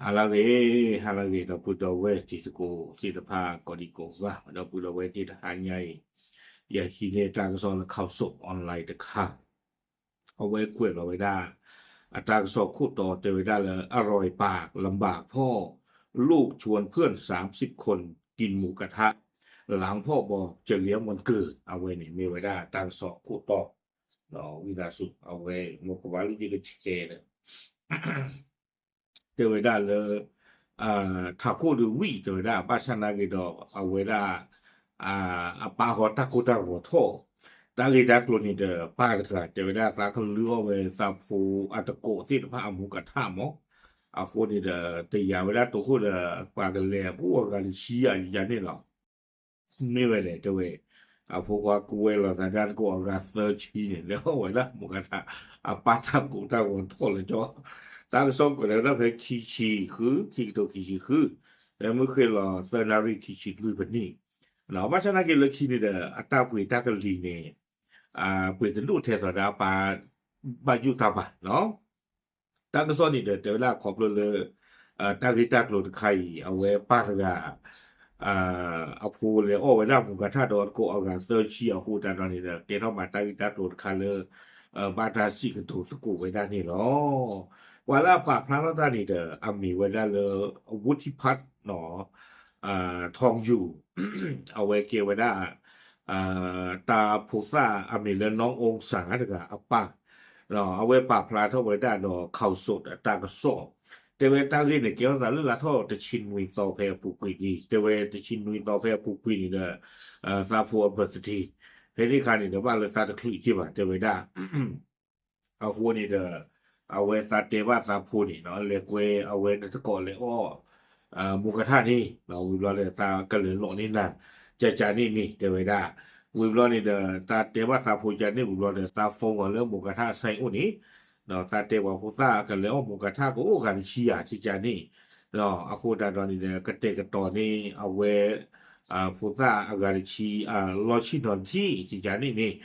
ဟါလၢအဂ့ၤ, ဟါလၢအဂ့ၤ ဒီပုၢ်ဒီဝဲၢ်တံၤသကိးသ့ၣ်တဖၣ်ကိးဒံကိးဂၤ, ဒီပုၢ်ဒီဝဲၢ်သ့ၣ်တဟါညါအံၤ, ယဟံးန့ၢ်တၢ်ကစီၣ်လၢ Khaosod Online တခါ, အဝဲကွဲးလီၤဝဲဒၣ် အတၢ်ကစီၣ်ခိၣ်တီတဲဝဲဒၣ်လၢ อร่อยปากลำบากพ่อ ลูกชวนเพื่อนสามสิบคนกินหมูกระทะ หลังพ่อบอกจะเลี้ยงวันเกิด အဝဲန့ၣ်မ့ၢ်ဝဲဒၣ်တၢ်ကစီၣ်ခိၣ်တီ, ဝံသးစူၤ အဝဲ မ့ၢ်ကဘၣ်လၢယကဆဲးဒီး တဲဝဲဒၣ်လၢ ထးခိၣ်ဒုးဝံၣ်တဲဝဲဒၣ် ဘၣ်ဆၣ်နာ်က့ဒီး အဝဲဒၣ် အပၢ်ဃီတၢ်ကိၢ်တၢ်ဂီၤထီၣ် တၢ်ဂ့ၢ်တၢ်ကျိၤန့ၣ်ဒီး ပၢ်တဂၤ တဲဝဲဒၣ်သးကလုၢ်အီၣ်ဝဲသးဖိအတကိးသ့ၣ်တဖၣ်အမူကထၣ်မး, အဃိန့ၣ်ဒီး တယာ်ဝဲဒၣ်တိခိၣ်ဒီး ပှၤကလဲၤအိၣ်အဂၤတဆံယၤန့ၣ်လီၤ. မ့ၢ်ဝဲလဲၣ် တဲဝဲ အဖိခွါကဝဲလီၤသးဒၣ်တကိးအဂၤသၢဆံန့ၣ် လဲၤအီၣ်ဝဲဒၣ်မူကထၣ် အပၢ်တၢ်ကိၢ်တၢ်ဂီၤထီၣ်လၢကၠီ, တၢ်ကစီၣ်ကွဲးလၢဖဲခံဆံဃု ခံကထိခံဆံဃု, ဖဲမုၢ်ဃ့ၢ်လီၤသၢနၣ်ရံၣ်ခံဆံလွံၢ်မံးနံး, ဘၣ်ဆၣ်နာ်က့လၢခံန့ၣ်ဒီး အတၢ်ပှ့ၤတၢ်ကလံၤန့ၣ် ပှ့ၤတဒိၣ်ထဲသိးဒီးအပၢ် ဘၣ်ယိၣ်တၢ်ဘၣ် တၢ်ကစီၣ်န့ၣ်ဒီး တဲဝဲဒၣ်ခီဖျိလၢ တၢ်ဂ့ၢ်တၢ်ကျိၤတခါအံၤ အဝဲပၢ်တဂၤ အဖိလဲၤအီၣ်ဝဲဒၣ်မူကထၣ်ဒီးတကိးအဂၤသၢဆံအဃိသတးဒီးန့ၣ်ဒီး ကဲထီၣ်မးတၢ်ဂ့ၢ်တၢ်ကျိၤတခါလၢ ဘၣ်တၢ်စံးကတိၤသကိးဝဲဒၣ်န့ၣ်လီၤ. ပှၤလၢအပာ်ဖျါထီၣ်တၢ်န့ၣ်ဒီး အမ့ၢ်ဝဲဒၣ်လၢ ဝူထံဖး ထီယူၤ အဝဲကဲဝဲဒၣ် တၢ်ဖိသၣ်အမံၤလၢနီၢ်အီၣ်စၣ်တဂၤအပၢ်, အဝဲပာ်ဖျါထီၣ်ဝဲဒၣ်ဒီး Khaosod အတၢ်ကစီၣ်, တဲဝဲတၢ်ဂ့ၢ်န့ၣ် ကဲထီၣ်သးလၢလါထီၣ်တဆံနွံသီဖဲအပူၤကွံာ်လံ, တဲဝဲတဆံနွံသီဖဲအပူၤကွံာ်န့ၣ်ဒီး သးဖိအ birthday ဖဲန့ၣ်အခါန့ၣ်ဒီး ဘၣ်လၢသးတချုးက့ၤဘၣ် တဲဝဲဒၣ် အဃိန့ၣ်ဒီး အဝဲသးတဲဘၣ်သးဖိန့ၣ် လဲၤကွဲအဝဲနတကိးလဲၤအီၣ် မူကထၣ်န့ၣ် ဝံၤဘျီဒီး သးကလဲၤလီၤန့ၢ်နၤ ကကန့ၣ်န့ၣ် တဲဝဲဒၣ်, ဝံၤဘျီန့ၣ်ဒီး သးတဲဘၣ်သးဖိကန့ၣ် ဝံၤဘျီဒီး သးဖီဂီၤလၢမူကထၣ်အဆိုင်အိၣ်န့ၣ် သးတဲပှၤဖိသၣ်ကလဲၤအီၣ်မူကထၣ်ကအိၣ်ဂၤတဆံယၤ ကကန့ၣ်, အဃိသတးဒီးန့ၣ်ဒီး ကတဲာ်ကတီၤန့ၢ်အဝဲ ဖိသၣ်အဂၤတဆံ လီၢ်ဆံၣ်နီၤတထံၣ် ကကန့ၣ်န့ၣ်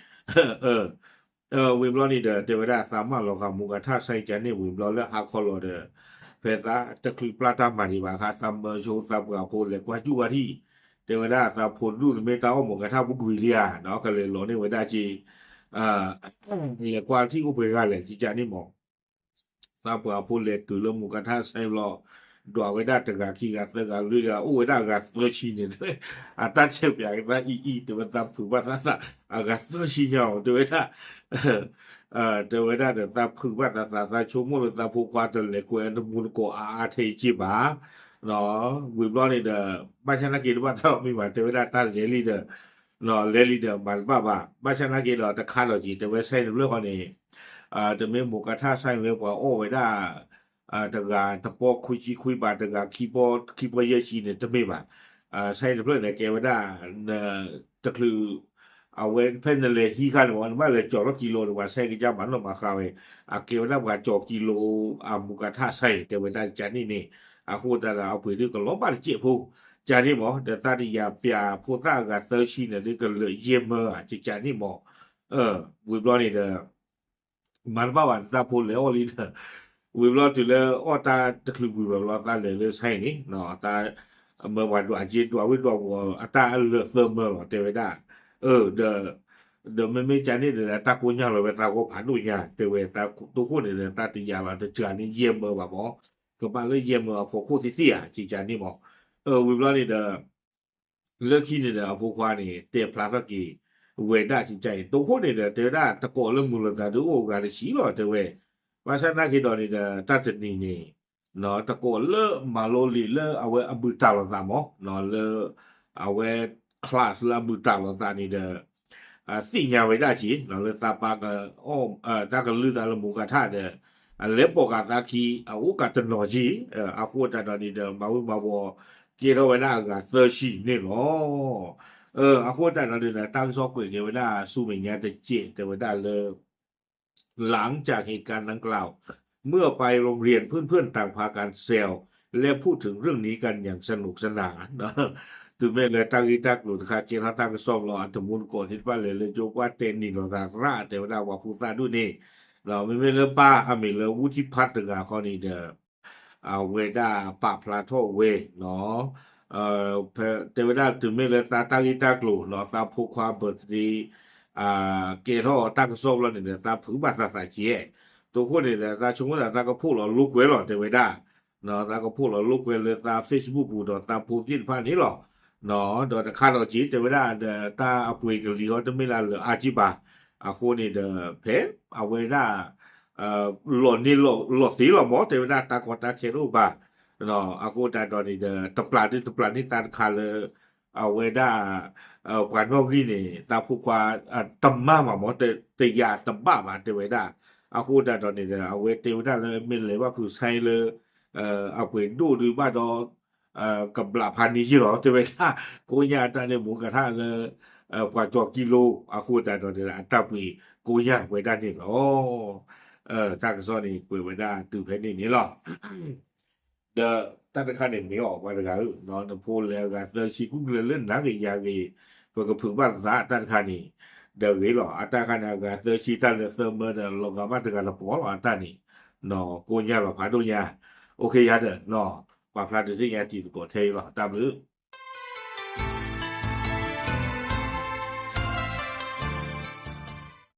ဝံၤဘျီန့ၣ်ဒီး တဲဝဲဒၣ်သးမၢလီၤဃာ်မူကထၣ်ဆိုင်ကန့ၣ် ဝံၤဘျီလၢဟါခီလီၤဒီး ဖဲသးတချုးပျၢ်တၢ်မၤဒံးဘၣ်အခါ သးမၢဆိသးပှၤဖိလဲၤကွၢ်စူၣ်ဝဲထံၣ်, တဲဝဲဒၣ်သးဖိဒူၣ်န့ၣ်မ့ၢ်တၢ်အီၣ်မူကထၣ်ပူၤကွံာ်လံဧါ, ကလဲၤလီၤန့ၢ်ဝဲဒၣ်က့ၤ လဲၤကွၢ်ထံၣ်အိၣ်ပှဲၤဂၤလဲၣ် ကကန့ၣ်မး သးပှၤဖိလဲၤတုၤလၢမူကထၣ်ဆိုင်ဘျီ ဒွးဝဲဒၣ်တဂၤခံဂၤသၢဂၤလွံၢ်ဂၤ အိၣ်ဝဲဒၣ်အဂၤသၢဆံန့ၣ် အတၢ်ဆဲးပၠးက့ၤသးအံၤအံၤ တဲဝဲသးဖုးဘၣ်သးသး အဂၤသၢဆံညါအီၤ တဲဝဲဒၣ် တဲဝဲဒၣ်ဒီးသးဖုးဘၣ်သးသး သးဆိကမိၣ်လၢသးဖိခွါတလဲၤကွဲးတမူတကိးအါအါထဲအံၤက့ၤဘၣ်, ဝံၤဘျီန့ၣ်ဒီး ဘၣ်ဆၣ်နာ်က့တဘၣ်တၢ်လီၤမံဘၣ် တဲဝဲဒၣ်တၢ်လဲၤလံဒီး လဲၤလံဒီးမၤတဘၣ်ဘၣ် ဘၣ်ဆၣ်နာ်က့ဒီးတခါဒီးက့ၤ တဲဝဲဆိုင်တဖျၢၣ်ဃီန့ၣ် တမ့ၢ်မူကထၣ်ဆိုင်လၢပှၤအီၣ်ဝဲဒၣ် တဂၤတပီခွံဆံခွံဘး တဂၤခံပီ ခံပီယဲၢ်ဆံန့ၣ် တမ့ၢ်ဘၣ်, ဆိုင်တဖျၢၣ်န့ၣ် ကဲဝဲဒၣ် တချုး အဝဲဖဲနလဲၤဟံးခါန့ၣ် နဘၣ်လဲၤကၠီၤထီၣ်ကံလိန့ၣ် ပှၤဆိုင်ကစၢ်မၤနီၣ်မၤဃါဝဲ, အကဲဝဲဒၣ်ပှၤကၠီၤကံလိ အမူကထၣ်ဆိုင် တဲဝဲဒၣ်ကကန့ၣ်န့ၣ်, အဃိသတးဒီးအပှ့ၤဒုးကလီၤဘၣ်တစဲးဖိ, ကန့ၣ်မး ဒီးသးတယာ်ပၠးဖိသၣ်အဂၤသၢဆံန့ၣ် ဒုးကလၢာ်ယဲၢ်မၢဧါ ကကန့ၣ်မး ဝံၤဘျီန့ၣ်ဒီး မၤတဘၣ်ဘၣ် သးဖိလဲၤအီၣ်လံဒီး ဝံၤဘျီတုၤလၢအီၣ်တၢ်တချုးဝံၤဘၣ်ဘျီ သးလဲၤလၢဆိုင်န့ၣ် သးမၢပှၤဒွးက့ ဒွးဝံၤဒွးဝီၤ အတၢ်အလၢာ်သၢမၢလီၤ တဲဝဲဒၣ်, ဒီး ဒီးမ့မ့ၢ်ကန့ၣ်ဒီး တၢ်ကိၢ်ညါလီၤဝဲသးဂီၢ်ဖးဒိၣ်ညါ တဲဝဲသးတိခိၣ်န့ၣ်ဒီး သးတယာ်လီၤတစှၤန့ၢ်ယဲၢ်မၢဘၣ်မး, ကဘၣ်လၢယဲၢ်မၢအဖီခိၣ်သ့ၣ်သ့ၣ်ဧါ ကကန့ၣ်မး, ဝံၤဘျီန့ၣ်ဒီး လၢခံန့ၣ်ဒီး အဖိခွါန့ၣ် တဲဖျါထီၣ်က့ၤ ဝဲဒၣ်ကကန့ၣ် တိခိၣ်န့ၣ်ဒီး တဲဝဲဒၣ်တကိးလၢမုာ်လိာ်သးဒုးအိၣ်ဂၤတဆံလီၤ တဲဝဲ, ဘၣ်ဆၣ်နာ်က့ဒီးန့ၣ်ဒီး တၢ်တနံၤန့ၣ် တကိးလၢမၤလိလံာ်လၢအဝဲအဘုၣ်တၢ်လိာ်သးမး လၢ အဝဲ class လၢအဘုၣ်တၢ်လိာ်သးန့ၣ်ဒီး သ့ၣ်ညါဝဲဒၣ်က့ၤ လၢသးပၢ် တၢ်ကလုၢ်သးလၢမူကထၣ်ဒီး အလဲၤပိာ်ကးသးခံ အအိၣ်ကးတနီၤက့ၤ အဃိသတးဒီးန့ၣ်ဒီး မၤဝံၤမၤဝီၤ ကဲထီၣ်ဝဲဒၣ်အဂၤသၢဆံန့ၣ်လီၤ. အဃိသတးဒီးန့ၣ်ဒီး တၢ်ကစီၣ်ကွဲးက့ၤဝဲဒၣ်ဆူမဲာ်ညါတစဲး တဲဝဲဒၣ်လၢ หลังจากเหตุการณ์ดังกล่าว เมื่อไปโรงเรียนเพื่อนๆต่างพากันแซวและพูดถึงเรื่องนี้กันอย่างสนุกสนาน တုၤမ့ၢ်လၢတၢ်ဂ့ၢ်တၢ်ကျိၤတခါကဲထီၣ်တၢ်ကစီၣ်လီၤ အတမူတကိးသ့ၣ်တဖၣ်လဲၤလၢကၠိပှၢ်တဲနံၤလီၤသးရၣ် တဲဝဲဒၣ်ပှၤဖိသၣ်ဒိၣ်န့ၣ် မ့မ့ၢ်လၢပၢ်အမံၤလၢဝူထံဖးတဂၤခီန့ၣ်ဒီး အဝဲဒၣ်ပာ်ဖျါထီၣ်ဝဲ တဲဝဲဒၣ်တုၤမ့ၢ်လၢသးတၢ်ဂ့ၢ်တၢ်ကျိၤနီၤ သးဖိခွါ birthday ကဲထီၣ်တၢ်ကစီၣ်ဘျီန့ၣ်ဒီး သးဖုးဘၣ်သးသးကဲ, အဃိန့ၣ်ဒီး သးဆိကမိၣ်သး သးကဖီၣ်လီၤလိာ်ကွဲလီၤ တဲဝဲဒၣ် သးကဖီၣ်လီၤလိာ်ကွဲလၢသး Facebook ပူၤဒီးသးဖိသ့ၣ်တဖၣ်န့ၣ်လီၤ. ဒီးတခါဒီးက့ၤ တဲဝဲဒၣ်ဒီး တၢ်အပှ့ၤကလံၤဟီ တမ့ၢ်လၢလၢအါကံဘၣ်. အဃိန့ၣ်ဒီး ဖဲအဝဲဒၣ် လီၤန့ၢ်လီၤသ့လီၤမး တဲဝဲဒၣ် တၢ်ကီတၢ်ခဲတအိၣ်ဘၣ်. အဃိသတးဒီးန့ၣ်ဒီး တပျၢ်ဒုတပျၢ်န့ၢ်သးတခါလၢ အဝဲဒၣ် ပှၤနီၣ်ဂံၢ်န့ၣ် သးဖိခွါ တမၢ်ဘၣ်မး တယာ်တဘၣ်ဘၣ် တဲဝဲဒၣ်. အဃိသတးဒီးန့ၣ်ဒီး အဝဲတဲဝဲဒၣ်လၢ မ့ၢ်လဲၤဘၣ်ဖုးဆါလၢ အပှ့ၤဒိၣ်ဒုးဘၣ်ဒီး ကဘျးဖးန့ၢ်ယ့ၢ်လီၤ တဲဝဲဒၣ်. ကိးညါတၢ်န့ၣ် မူကထၣ်လၢ ပှၤကၠီၤကံလိ အဃိသတးဒီးန့ၣ်ဒီး အတၢ်ပှ့ၤကိးညါဝဲဒၣ်န့ၣ်လီၤ. တၢ်ကစီၣ်န့ၣ် ကွဲးဝဲဒၣ်တုၤဖဲန့ၣ်န့ၣ်လီၤ. ဒီးတၢ်တခါန့ၣ်မ့ၢ်အီၤ ပှၤတဂၤဧၢ, နဖိလဲၤအဂၤသၢဆံ ကူၣ်ကျဲၤလၢနၤဂ့ၤယၤဂ့ၤ, ပကဖုးဘၣ်သးတၢ်တခါန့ၣ် ဒီးဂ့ၤလီၤ. အတၢ်တခါန့ၣ် အဂၤသၢဆံ တၢ်လၢသၢမၢဒီး လီၤဂာ်ဘၣ်တဂၤတပီၤလီၤ အတၢ်န့ၣ် ကိးညါလီၤဖးဒိၣ်ညါ. အိၣ်ခ့ယၤဒီး ပာ်ဖျါဒုးသ့ၣ်ညါတံၤသကိးထဲအံၤလီၤ. တၢ်ဘျုး